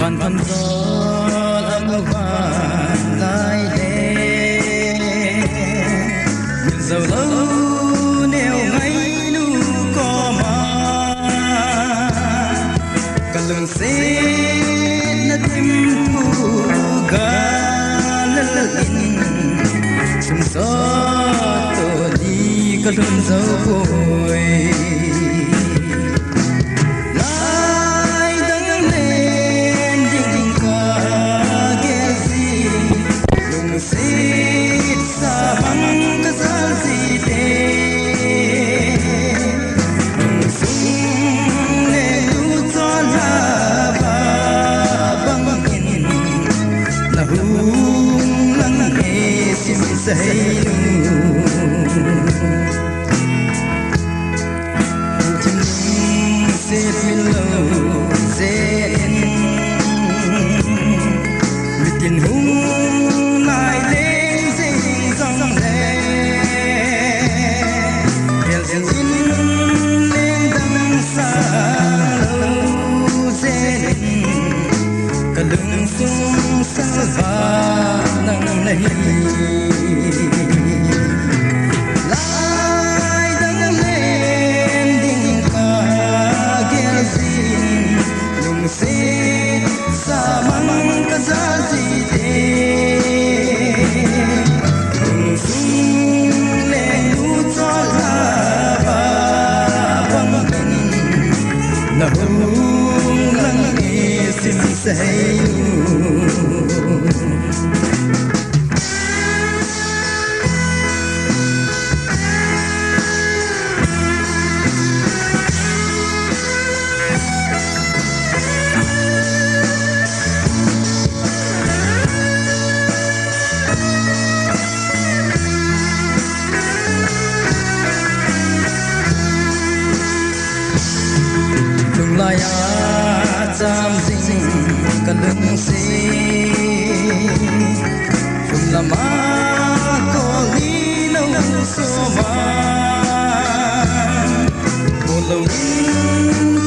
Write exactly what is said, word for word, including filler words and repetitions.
Van thon jol a mu van lai le, min zo lo neo ngai nu koma, ka lungset na thim pu ga lal in, sum so to ni ka lung zo poi. Lai dang len ding ka gel ji, lungset sa mang ka jal ji te. Lungsung le lu chol la ba bang in, na hung lang e sim sei lu. Thim lungset min lo jen, mitin hung nai leng jeng jong le, hel jing in leng dang sang lo jen, ka lungsung salva nang nahi. Lai dang len ding ka gel jin, lungset sa mang ka jal ji te. Lungsung le nu chol la ba bang in, na hung lang e sim sei lu. Lunglai a cham jing ka lungset, lunglam a kol ni lo soma, kol lo in